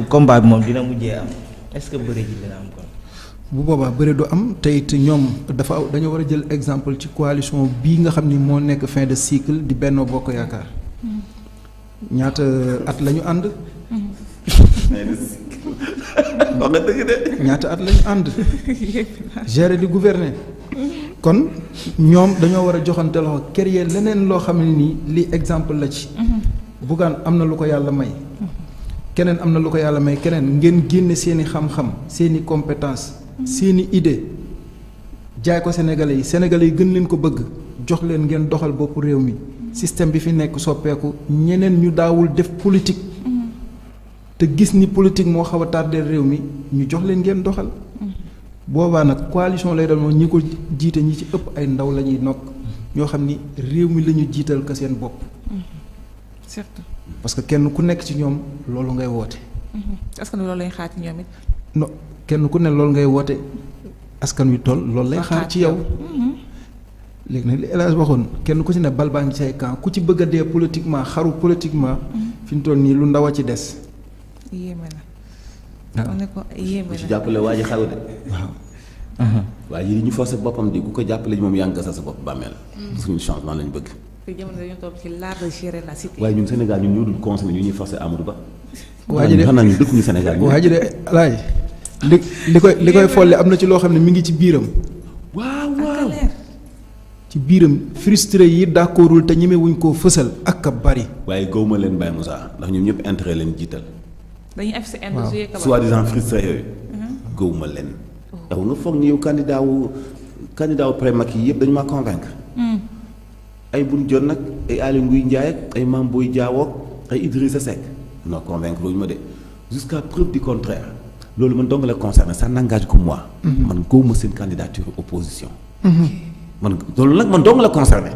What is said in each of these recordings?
combat bi moom dina mujjee am est-ce que bëre ji dina am kon. bu boobaa bëre du am te it ñoom dañoo war a jël exemple ci coalition bii nga xam ni moo nekk fin de cycle di Benno Bokk Yaakaar ñaata at la ñu ànd. wax nga dëgg de. ñaata at la ñu ànd. gérer di gouverner. kon ñoom dañoo war a joxante loxo créer leneen loo xam ne nii lii exemple la ci. Bougane am na lu ko yàlla may. keneen am na lu ko yàlla may keneen ngeen génne seeni xam-xam seeni compétence seeni idée jaay ko sénégalais yi gën leen ko bëgg jox leen ngeen doxal bopp réew mi système bi fi nekk soppeeku ñeneen ñu daawul def politique te gis ni politique moo xaw a tardé réew mi ñu jox leen ngeen doxal boobaa nag coalition lay doon ñi ko jiite ñi ci ëpp ay ndaw la ñuy nokk ñoo xam ni réew mi la ñu jiital ko seen bopp surtout parce que kenn ku nekk ci ñoom loolu ngay woote. askan wi loolu lay xaar ci ñoom it. non kenn ku ne loolu ngay woote askan wi toll loolu lay xaar ci yow. léegi nag li El Hadj waxoon kenn ku ci ne bal baa ngi say camp ku ci bëgg a dee politiquement xaru politiquement. fi ñu toll nii lu ndaw a ci des. yéeme na. waaw ne ko yéeme na ku ci jàppale waa ji xaru de. waaw. waa ji ñu forcé boppam di ku ko jàppale moom yaa ngi sa bopp bàmmeel. suñu changement lañ bëgg. te jamono dañoo toog ci l'art de gérer la cité. waaye ñun Sénégal ñun ñoo dul conseillé ñu ñuy forcé Amadou Ba. waa ji de xanaa ñu dëkkuñu Sénégal. waa ji de laay li koy folli am na ci loo xam ne mi ngi ci biiram. waaw waaw. ci biiram frustré yi d'accordul te ñemewuñ koo fësal ak a bari. waaye gëwuma leen Baye Moussa ndax ñoom ñëpp intérêt leen jiital. dañuy affiché industrie yi. soi-disant frustré yooyu. gëwuma leen. yow nga foog ni yow candidat wu pré-Macky yi yëpp dañu maa convaincre. ay Boun Dionne nag ay Aly Ngouille Ndiaye ak ay Mame Boye Diao ak ay Idrissa Seck non convaincre luñu ma de jusqu'à preuve du contraire loolu man dong la concerné ça n'engage que moi. man gëwuma seen candidature opposition. man loolu nag man dong la concerné.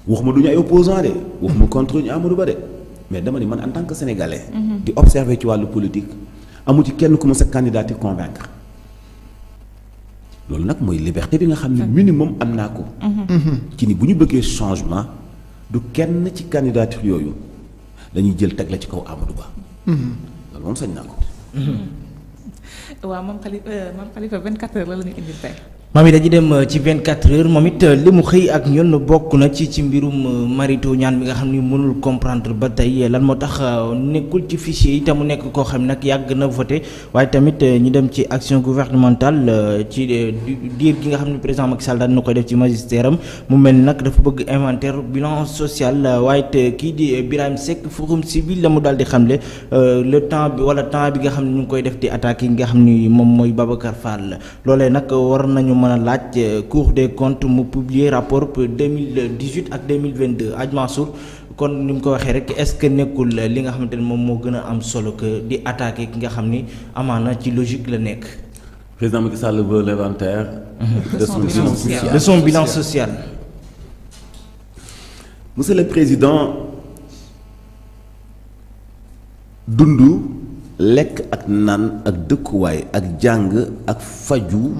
waxuma du ñu ay opposant de waxuma contre ñu Amadou Ba de mais dama ni man en tant que sénégalais. di observer ci wàllu politique amu ci kenn ku ma sa candidature convaincre. loolu nag mooy liberté bi nga xam ne minimum am naa ko. ci ni bu ñu bëggee changement du kenn ci candidature yooyu dañuy jël teg la ci kaw Amadou Ba. loolu moom sañ naa ko. waaw moom Khalifa 24 heures la ñu indil tey. moom it dañuy dem ci 24 heures moom it li mu xëy ak ñun bokk na ci mbirum marito ñaan bi nga xam ni mënul comprendre ba tey lan moo tax nekkul ci fichier yi te mu nekk koo xam nag yàgg na voté waaye tamit ñu dem ci action gouvernementale ci diir gi nga xam ne président Macky Sall daan na koy def ci magistère am mu mel ni nag dafa bëgg inventaire bilan social waaye it kii di Birahim Seck forum civil la mu daal di xamle le temps bi wala temps bi nga xam ne ñu ngi koy def di attaques yi nga xam ni moom mooy Babacar Fall loolee nag war nañu mën a laaj Cour des comptes mu publier rapport pour 2018 ak 2022 Hadj Mansour kon ni mu ko waxee rek est-ce que nekkul li nga xamante ne moom moo gën a am solo que di attaquer ki nga xam ni amaana ci logique la nekk. président Macky Sall veut l'inventaire de son bilan social. Monsieur le président dundu lekk ak naan ak dëkkuwaay ak jàng ak faju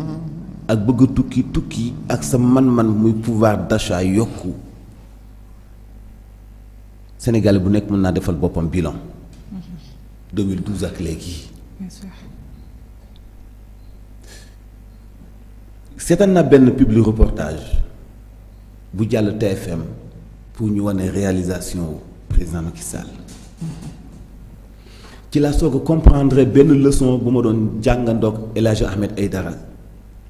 ak bëgg tukki ak sa man-man muy pouvoir d'achat yokku Sénégal bu nekk mën naa defal boppam bilan 2012 ak léegi. seetaan naa benn public reportage bu jàll TFM pour ñu wane réalisation président Macky Sall ci laa soog a comprendre benn leçon bu ma doon jàngandoog El Hadj Ahmed Aïdara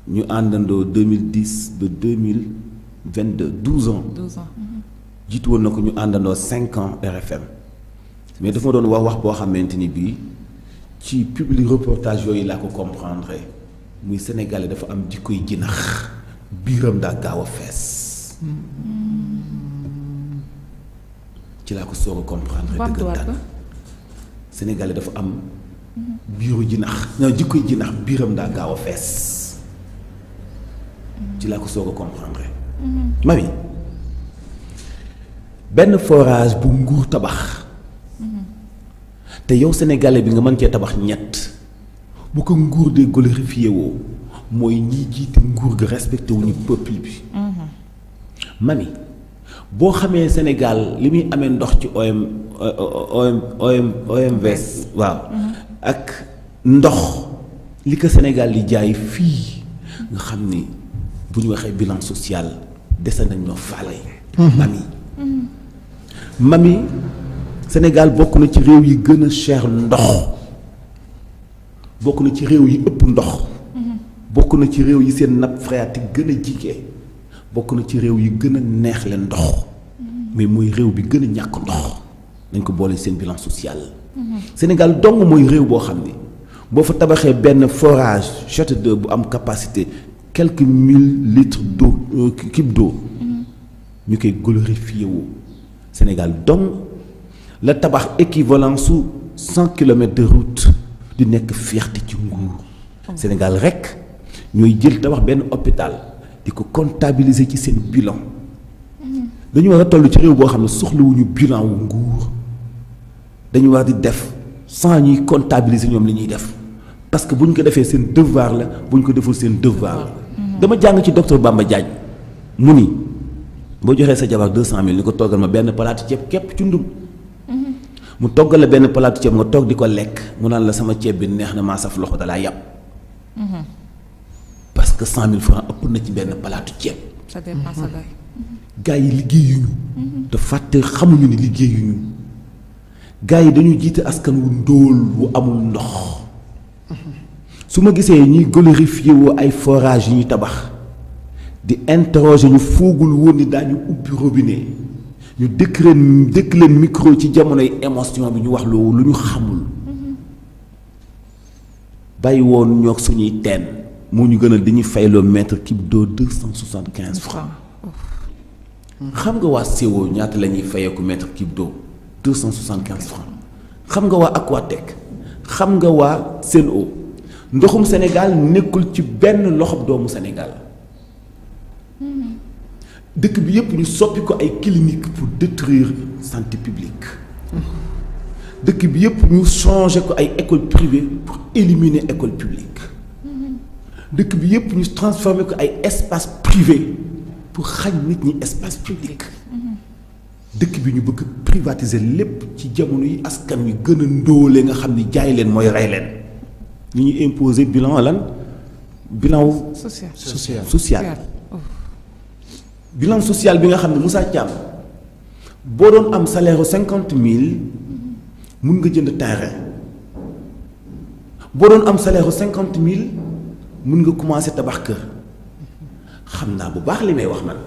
ñu àndandoo 2010 ba 2022 12 ans. 12 ans. jiitu woon na ko ñu àndandoo 5 ans RFM mais dafa ma doon wax boo xamante ni bii ci public reportage yooyu laa ko comprendre muy sénégalais dafa am jikkoy jinax biiram daa gaaw a fees. ci laa ko soog a comprendre. dëggantaan sénégalais dafa am biiru jinax non jikkoy jinax biiram daa gaaw a fees. ci laa ko soog a comprendre. mami benn forage bu nguur tabax te yow sénégalais bi nga mën cee tabax ñett bu ko nguur dee glorifié woo mooy ñi jiite nguur ga respecté wu ñu peuple bi. mami boo xamee Sénégal li muy amee ndox ci OMVS waaw ak ndox li ko Sénégal di jaay fii nga xam ni bu ñu waxee bilan social dese nañ ñoo faale. mami Sénégal bokk na ci réew yi gën a cher ndox bokk na ci réew yi ëpp ndox bokk na ci réew yi seen nappe phréatique gën a jigee bokk na ci réew yi gën a neex leen ndox mais mooy réew bi gën a ñàkk ndox nañ ko boole seen bilan social. Sénégal dong mooy réew boo xam ni boo fa tabaxee benn forage château d'eau bu am capacité quelques 1000 litres d'eau cube d'eau ñu koy glorifié woo Sénégal dong la tabax équivalent su 100 kilomètres de route di nekk fierté ci nguur. Sénégal rek ñooy jël tabax benn hôpital di ko comptabiliser ci seen bilan dañu war a toll ci réew boo xam ne soxlawuñu bilan wu nguur dañu war di def sans ñuy comptabiliser ñoom li ñuy def parce que bu ñu ko defee seen devoir la bu ñu ko deful seen devoir la. dama jàng ci docteur Bamba Diagne mu ni boo joxee sa jabar 200 000 ni ko toggal ma benn palaatu ceeb képp ci ndum mu toggal la benn palaatu ceeb nga toog di ko lekk mu naan la sama ceeb bi neex na maa saf loxo dalaa yàpp parce que 100 000 francs ëpp na ci benn palaatu ceeb. ça dépend sa doy. gars yi liggéeyuñu. te fàtte xamuñu ni liggéeyuñu. gars yi dañu jiite askan wu ndóol wu amul ndox. su ma gisee ñuy glorifier woo ay forage yu ñu tabax di interroger ñu foogul woon ni daañu ubbi robinet ñu dëkk leen micro ci jamonoy émotion bi ñu wax loolu lu ñu xamul. bàyyi woon ñoo suñuy teen moo ñu gënal dañuy fayloo mètre cube d'eau 275 francs. xam nga waa CO ñaata la ñuy fayeeku mètre cube d'eau 275 francs. xam nga waa Aquatec xam nga waa Sen'Eau ndoxum Sénégal nekkul ci benn loxob doomu Sénégal dëkk bi yépp ñu soppi ko ay clinique pour détruire santé publique dëkk bi yépp ñu changé ko ay école privée pour éliminer école publique dëkk bi yépp ñu transformé ko ay espace privé pour xañ nit ñi espace public dëkk bi ñu bëgg privatiser lépp ci jamono yi askan wi gën a ndóole nga xam ni jaay leen mooy rey leen ñu ñuy imposer bilan lan bilan wu social bilan social bi nga xam ne Moussa Thiam boo doon am salaire 50 000 mun nga jënd terrain boo doon am salaire 50 000 mun nga commencer tabax kër xam naa bu baax li may wax man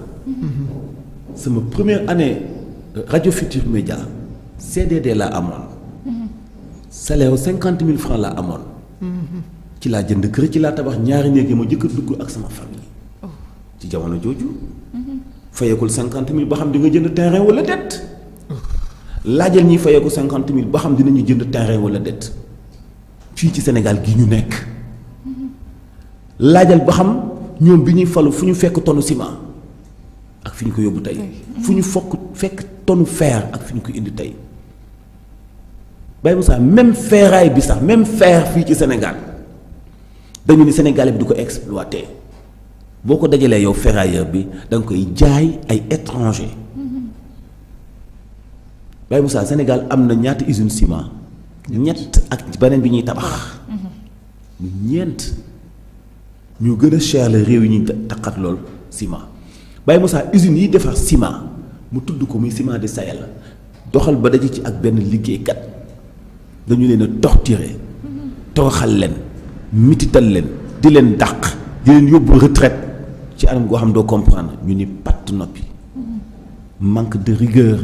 sama première année rajo Futur Média CDD laa amoon salaire 50 000 francs laa amoon ci laa jënd kër ci laa tabax ñaari néeg yi ma jëkk a dugg ak sama famille ci jamono jooju fayekul 50 000 ba xam di nga jënd terrain wala det laajal ñiy fayeeku 50 000 ba xam dinañu jënd terrain wala det fii ci Sénégal gi ñu nekk laajal ba xam ñoom bi ñuy falu fu ñu fekk tonne ciment ak fi ñu ko yóbbu tey fu ñu fekk tonne fer ak fi ñu ko indi tey Baye Moussa même ferraille bi sax même fer fii ci Sénégal dañu ni Sénégalais bi du ko exploité boo ko dajalee yow ferrailleur bi da nga koy jaay ay étranger Baye Moussa Sénégal am na ñaata usine ciment ñett ak beneen bi ñuy tabax mu ñeent ñu gën a cher la réew yi ñuy taqat lool ciment Baye Moussa usines yi defar ciment mu tudd ko muy ciment de Sahel doxal ba daje ci ak benn liggéeykat dañu leen a torturer toroxal leen mitital leen di leen dàq di leen yóbbu retraite ci anam goo xam doo comprendre ñu ni patt noppi manque de rigueur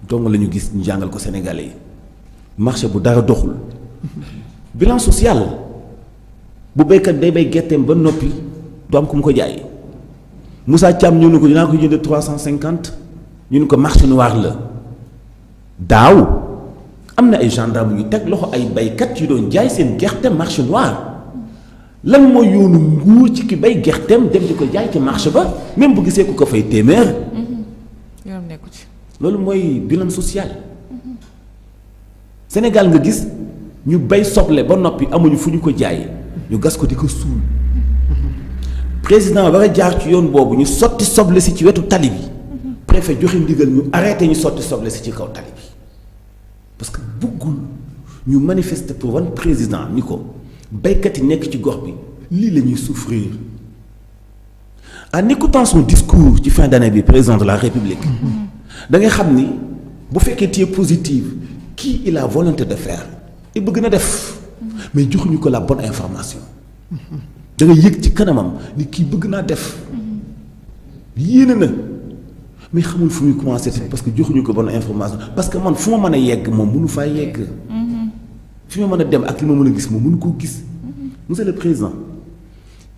dong la ñu gis ñu jàngal ko Sénégalais yi marché bu dara doxul bilan social bu béykat day bay gerteem ba noppi du am ku mu ko jaay Moussa Thiam ñëw na ko dinaa ko jënd 350 ñu ne ko marché noir la daaw am na ay gendarme yu teg loxo ay baykat yu doon jaay seen gerte marché noir lan mooy yoonu nguur ci ki bay gerteem dem di ko jaay ci marché ba même bu gisee ku ko fay téeméer. yoonam nekku ci. loolu mooy bilan social. Sénégal nga gis ñu bay soble ba noppi amuñu fu ñu ko jaay ñu gas ko di ko suul président war a jaar ci yoon boobu ñu sotti soble si ci wetu tali bi préfet joxe ndigal ñu arrêté ñu sotti soble si ci kaw tali bi parce que bëggul ñu manifester pour wan président ni ko baykat yi nekk ci gox bi lii la ñuy souffrir en écoutant son discours ci fin d'année bi président de la République da ngay xam ni bu fekkee tu es positive kii il a volonté de faire et bëgg na def mais joxuñu ko la bonne information da ngay yëg ci kanamam ni kii bëgg naa def yéene na mais xamul fu muy commencé parce que joxuñu ko bonne information parce que man fu ma mën a yegg moom mënu faa yegg fi ma mën a dem ak li ma mën a gis moom mënu koo gis monsieur le président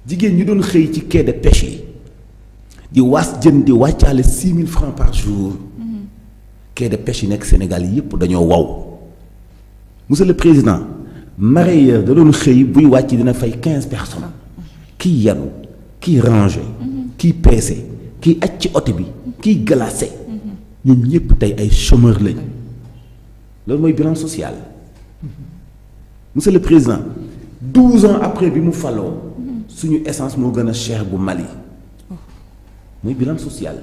jigéen ñi doon xëy ci quai de pêche yi di waas jën di wàccaale 6 000 francs par jour quai de pêche yi nekk Sénégal yépp dañoo waw monsieur le président mareyeur da doon xëy buy wàcc dina fay 15 personnes kii yanu kii ranger kii peese kii aj ci oto bi kii glacé ñoom ñépp tey ay chômeurs lañ loolu mooy bilan social monsieur le président 12 ans après bi mu faloo suñu essence moo gën a cher bu Mali mooy bilan social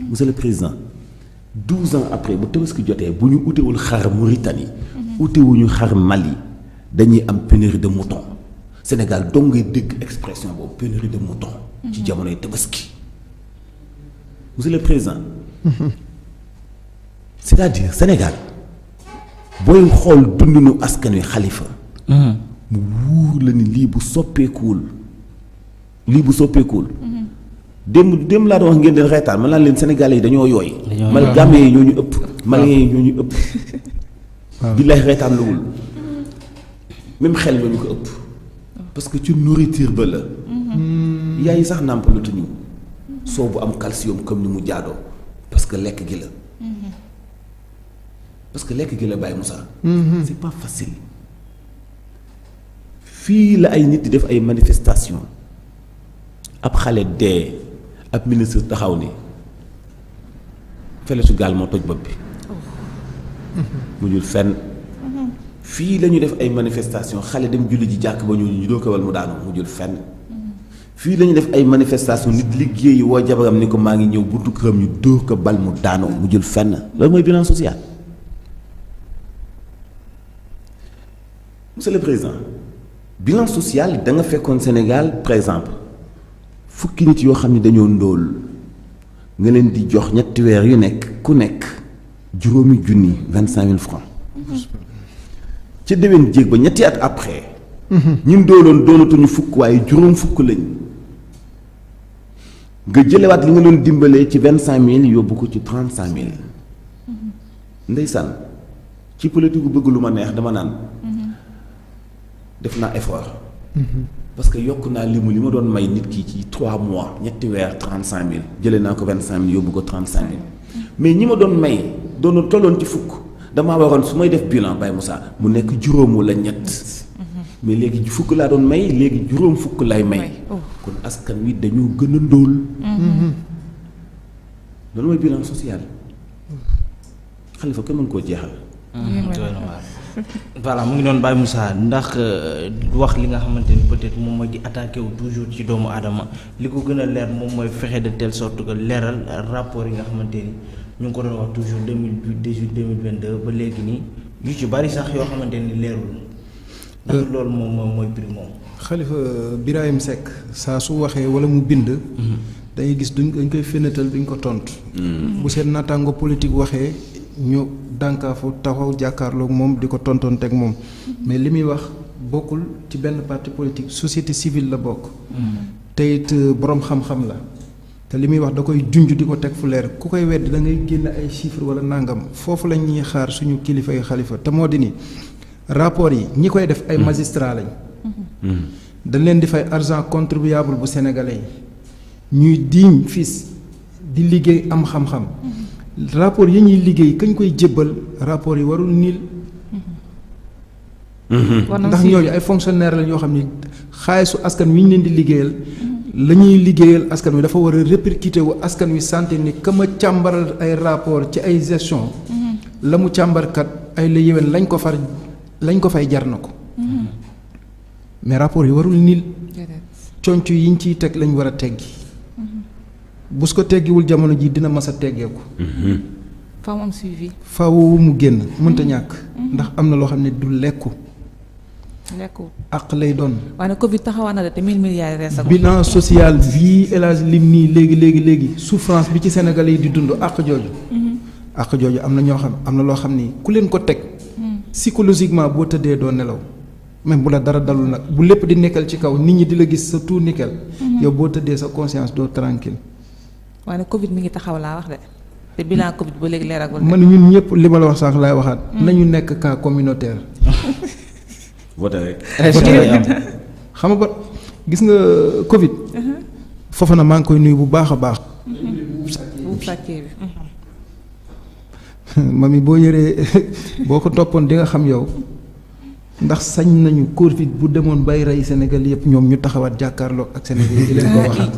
monsieur le président 12 ans après bu Tabaski jotee bu ñu utewul xar Mauritanie utewuñu xar Mali dañuy am pénurie de mouton Sénégal dong ngay dégg expression boobu pénurie de mouton ci jamonoy Tabaski monsieur le président c'est-à-dire Sénégal booy xool dundinu askan wi Xalifa mu wóor la ni lii bu soppeekuwul démb laa doon wax ngeen di reetaan man naan leen Sénégalais yi dañoo yooy mal Gambien yi ñoo ñu ëpp Maliens yi ñoo ñu ëpp billaay reetaan lawul même xel ñoo ñu ko ëpp parce que ci nourriture ba la yaay yi sax nàmpalatuñu soo bu am calcium comme ni mu jaadoo parce que lekk gi la Baye Moussa c'est pas facile fii la ay nit di def ay manifestation ab xale dee ab ministre taxaw ni fele su gaal moo toj bopp bi mujjul fenn fii la ñu def ay manifestation xale dem julli ji jàkk ba ñu doo ko wal mu daanu mujjul fenn fii la ñu def ay manifestation nit liggéeyi woo jabaram ni ko maa ngi ñëw buntu këram ñu dóor ko bal mu daanu mujjul fenn loolu mooy bilan social monsieur le président bilan social da nga fekkoon Sénégal par exemple fukki nit yoo xam ne dañoo ndóol nga leen di jox ñetti weer yu nekk ku nekk juróomi junni 25 000 francs ca déwén jéeg ba ñetti at après ñun dooloon doonatuñu fukk waaye juróom fukk lañ nga jëlewaat li nga doon dimbalee ci 25 000 yóbbu ko ci 35 000 ndeysaan ci politique bu bëgg lu ma neex dama naan def naa effort parce que yokk naa li ma doon may nit ki ci 3 mois ñetti weer 35 000 jëlee naa ko 25 000 yóbbu ko 35 000 mais ñi ma doon may doon tolloon ci fukk damaa waroon su may def bilan Baye Moussa mu nekk juróom wala ñett mais léegi fukk laa doon may léegi juróom fukk lay may kon askan wi dañoo gën a ndóol loolu mooy bilan social Xalifa kenn mën koo jeexal voilà mu ngi doon Baye Moussa ndax wax li nga xamante ni peut-être moom mooy di attaqué wu toujours ci doomu aadama li ko gën a leer moom mooy fexe de telle sorte que leeral rapport yi nga xamante ni ñu ngi ko doon wax toujours 2018 2022 ba léegi nii yu ci bari sax yoo xamante ni leerul ndax loolu moom mooy prix moom. Xalifa Birahim Seck saa su waxee wala mu bind. dañuy gis dañ koy fénatal duñ ko tontu. bu seen naataango politique waxee. ñu dànkaafu taxaw jàkkaarloog moom di ko tontoon teg moom mais li muy wax bokkul ci benn parti politique société civile la bokk te it boroom xam-xam la te li muy wax da koy junj di ko teg fu leer ku koy wedd da ngay génn ay chiffres wala nàngam foofu la ñuy xaar suñu kilifa yi Xalifa te moo di ni rapport yi ñi koy def ay magistrat lañ dañ leen di fay argent contribuable bu sénégalais yi ñuy diiñ fils di liggéey am xam-xam rapport yi ñuy liggéey kañ koy jébbal rapport yi warul niil ndax ñooñu ay fonctionnaire lañ yoo xam ni xaalisu askan wi ñu leen di liggéeyal la ñuy liggéeyal askan wi dafa war a répercuter wu askan wi santé ni ka ma càmbaral ay rapport ci ay gestion la mu càmbarkat ay la yéwén lañ ko fay jar na ko mais rapport yi warul niil conc yi ñu ciy teg lañ war a teggi bu su ko teggiwul jamono ji dina mas a teggeeku faaw mu am suivi. faaw mu génn mënta ñàkk. ndax am na loo xam ne du lekku. ak lay doon. waaye nag Covid taxawaa na te 1000 milliards rees ak. bilan social vie élage lim nii léegi souffrance bi ci Sénégalais yi di dund ak jooju. ak jooju am na ñoo xam am na loo xam ni ku leen ko teg. psychologiquement boo tëddee doo nelaw. même bu la dara dalul nag bu lépp di nekkal ci kaw nit ñi di la gis sa tout nickel. yow boo tëddee sa conscience doo tranquille. waaye nag Covid mi ngi taxaw laa wax de te bilan Covid ba léegi leeragul. man ñun ñëpp li ma la wax sànq laay waxaat. nañu nekk cas communautaire. voté rek. xam nga gis nga Covid. foofa na maa ngi koy nuyu bu baax a baax. bu sàccee bi. mami boo yëree boo ko toppoon di nga xam yow ndax sañ nañu Covid bu demoon bay rey Sénégal yëpp ñoom ñu taxawaat jàkkaarloog ak Sénégal yi di leen ko waxaat.